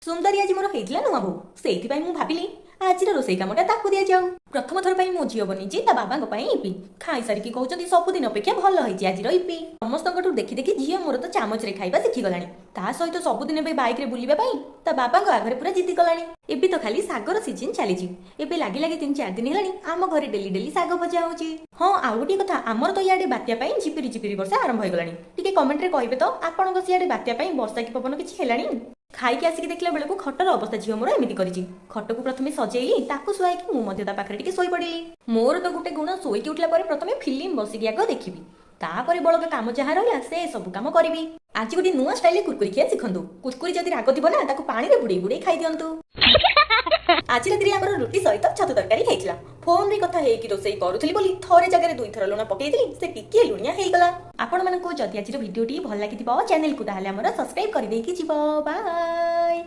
ସୁନ୍ଦରୀ ଆଜି ମୋର ହେଇଥିଲା ନୂଆ ବୋହୂ, ସେଇଥିପାଇଁ ମୁଁ ଭାବିଲି ଆଜିର ରୋଷେଇ କାମଟା ତାକୁ ଦିଆଯାଉ। ପ୍ରଥମ ଥର ପାଇଁ ମୋ ଝିଅ ବନେଇଛି ତା ବାବାଙ୍କ ପାଇଁ ଇପି। ଖାଇସାରିକି କହୁଛନ୍ତି, ସବୁଦିନ ଅପେକ୍ଷା ଭଲ ହେଇଛି ଆଜିର ଇପି। ସମସ୍ତଙ୍କଠୁ ଦେଖି ଦେଖି ଝିଅ ମୋର ତ ଚାମଚରେ ଖାଇବା ଶିଖିଗଲାଣି। ତା ସହିତ ସବୁଦିନ ଏବେ ବାଇକରେ ବୁଲିବା ପାଇଁ ତା ବାବାଙ୍କ ଆଗରେ ପୁରା ଜିଦି କଲାଣି। ଏବେ ତ ଖାଲି ଶାଗର ସିଜିନ ଚାଲିଛି। ଏବେ ଲାଗି ଲାଗି 3-4 ଦିନ ହେଲାଣି ଆମ ଘରେ ଡେଲି ଡେଲି ଶାଗ ଭଜା ହଉଛି। ହଁ, ଆଉ ଗୋଟିଏ କଥା, ଆମର ତ ଇଆଡେ ବାତ୍ୟା ପାଇଁ ଝିପିରି ଝିପିରି ବର୍ଷା ଆରମ୍ଭ ହେଇଗଲାଣି। ଟିକେ କମେଣ୍ଟରେ କହିବେ ତ, ଆପଣଙ୍କ ସିଆଡେ ବାତ୍ୟା ପାଇଁ ବର୍ଷା କି ପବନ କିଛି ହେଲାଣି? ଖାଇକି ଆସିକି ଦେଖିଲା ବେଳକୁ ଖଟର ଅବସ୍ଥା ଝିଅ ମୋର ଏମିତି କରିଛି। ଖଟକୁ ପ୍ରଥମେ ସଜେଇଲି, ତାକୁ ଶୁଆଇକି ମୁଁ ମଧ୍ୟ ତା ପାଖରେ ଟିକେ ଶୋଇପଡ଼ିଲି। ମୋର ତ ଗୋଟେ ଗୁଣ, ଶୋଇକି ଉଠିଲା ପରେ ପ୍ରଥମେ ଫିଲ୍ମ ବସିକି ଆଗ ଦେଖିବି, ତାପରେ ବଳକା କାମ ଯାହା ରହିଲା ସେ ସବୁ କାମ କରିବି। ଆଜି ଗୋଟେ ନୂଆ ଷ୍ଟାଇଲରେ କୁରକୁରି ଖିଆ ଶିଖନ୍ତୁ। କୁରକୁରି ଯଦି ରାଗ ଥିବ ନା, ତାକୁ ପାଣିରେ ବୁଡେଇ ବୁଡେଇ ଖାଇ ଦିଅନ୍ତୁ। ଆଜି ରାତିରେ ଆମର ରୁଟି ସହିତ ଛତୁ ତରକାରୀ ହେଇଥିଲା। ଫୋନରେ କଥା ହେଇକି ରୋଷେଇ କରୁଥିଲି ବୋଲି ଥରେ ଜାଗାରେ ଦୁଇଥର ଲୁଣ ପକେଇଥିଲି, ସେ ଟିକିଏ ଲୁଣିଆ ହେଇଗଲା। ଆପଣମାନଙ୍କୁ ଯଦି ଆଜିର ଭିଡିଓଟି ଭଲ ଲାଗିଥିବ, ଚ୍ୟାନେଲକୁ ତାହେଲେ ଆମର ସବସ୍କ୍ରାଇବ କରିଦେଇକି ଯିବ। ବାଏ।